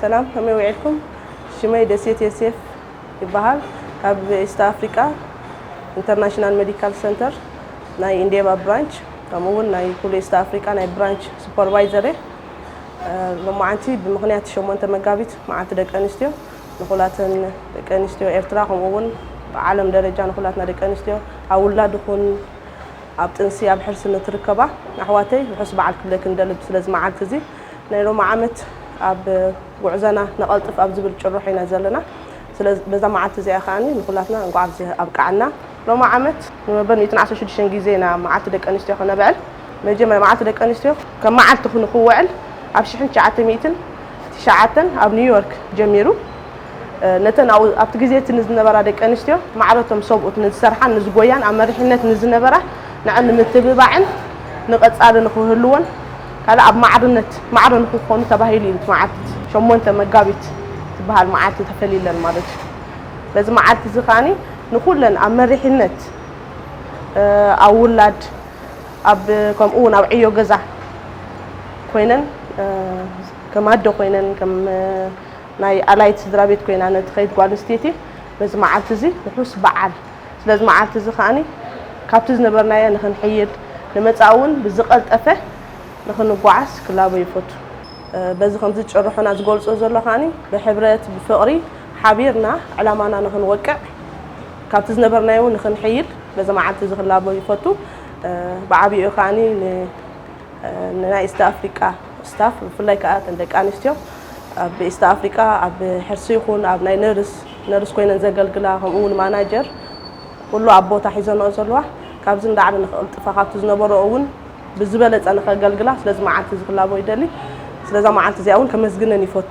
ሰላም፣ ከመይ ውዒልኩም? ሽመይ ደሴት ዮሴፍ ይበሃል። ካብ ኢስት ኣፍሪቃ ኢንተርናሽናል ሜዲካል ሰንተር ናይ ኢንዴባ ብራንች፣ ከምኡ እውን ናይ ኩሉ ኢስት ኣፍሪቃ ናይ ብራንች ሱፐርቫይዘር እየ። ሎማዓንቲ ብምኽንያት ሸሞንተ መጋቢት፣ መዓልቲ ደቂ ኣንስትዮ፣ ንኹላተን ደቂ ኣንስትዮ ኤርትራ፣ ከምኡ እውን ብዓለም ደረጃ ንኹላትና ደቂ ኣንስትዮ፣ ኣብ ውላድ ይኹን ኣብ ጥንሲ፣ ኣብ ሕርሲ ንትርከባ ኣሕዋተይ፣ ርሑስ በዓል ክብለክን ደልብ። ስለዚ መዓልቲ እዚ ናይ ሎሚ ዓመት ኣብ ጉዕዞና ነቐልጥፍ ኣብ ዝብል ጭርሖ ኢና ዘለና። ስለዚ በዛ መዓልቲ እዚኣ ከኣኒ ንኹላትና እንኳዕ ኣብዚ ኣብቅዓና። ሎሚ ዓመት ንመበል ሚእትን ዓሰርተ ሽዱሽተን ግዜ ኢና መዓልቲ ደቂ ኣንስትዮ ከነብዕል። መጀመርያ መዓልቲ ደቂ ኣንስትዮ ከም መዓልቲ ንክውዕል ኣብ ሽሕን ትሽዓተ ሚእትን ትሽዓተን ኣብ ኒውዮርክ ጀሚሩ። ነተን ኣብኡ ኣብቲ ግዜ እቲ ንዝነበራ ደቂ ኣንስትዮ ማዕረቶም ሰብኡት ንዝሰርሓን ንዝጎያን ኣብ መሪሕነት ንዝነበራ ንዐን ንምትብባዕን ንቐጻሊ ንክህልዎን ካልእ ኣብ ማዕርነት ማዕረ ንክኾኑ ተባሂሉ እዩ እቲ መዓልቲ ሸሞንተ መጋቢት ትበሃል መዓልቲ ተፈሊለን ማለት እዩ። በዚ መዓልቲ እዚ ከኣኒ ንኹለን ኣብ መሪሕነት ኣብ ውላድ ኣብ ከምኡ እውን ኣብ ዕዮ ገዛ ኮይነን ከም ኣደ ኮይነን ከም ናይ ኣላይት ስድራ ቤት ኮይና ነቲ ከይድ ጓል ኣንስተይቲ በዚ መዓልቲ እዚ ርሑስ በዓል። ስለዚ መዓልቲ እዚ ከኣኒ ካብቲ ዝነበርናዮ ንክንሕይል ንመጻኢ እውን ብዝቐልጠፈ ንክንጓዓዝ ክላቦ ይፈቱ። በዚ ከምዚ ጭርሖና ዝገልጾ ዘሎ ከኣኒ ብሕብረት ብፍቕሪ ሓቢርና ዕላማና ንክንወቅዕ ካብቲ ዝነበርናዮ ንክንሕይል በዚ መዓልቲ እዚ ክላቦ ይፈቱ። ብዓብይኡ ከኣኒ ን ናይ ኢስት ኣፍሪቃ ስታፍ ብፍላይ ከዓ እተን ደቂ ኣንስትዮ ኣብ ኢስት ኣፍሪቃ ኣብ ሕርሲ ይኹን ኣብ ናይ ነርስ ነርስ ኮይነን ዘገልግላ ከምኡ እውን ማናጀር ኩሉ ኣብ ቦታ ሒዘንኦ ዘለዋ ካብዚ እንዳዕለ ንክቕልጥፋ ካብቲ ዝነበረኦ እውን ብዝበለፀ ንኸገልግላ ስለዚ መዓልቲ እዚ ክላቦ ይደሊ። ስለዛ መዓልቲ እዚኣ እውን ከመስግነን ይፈቱ።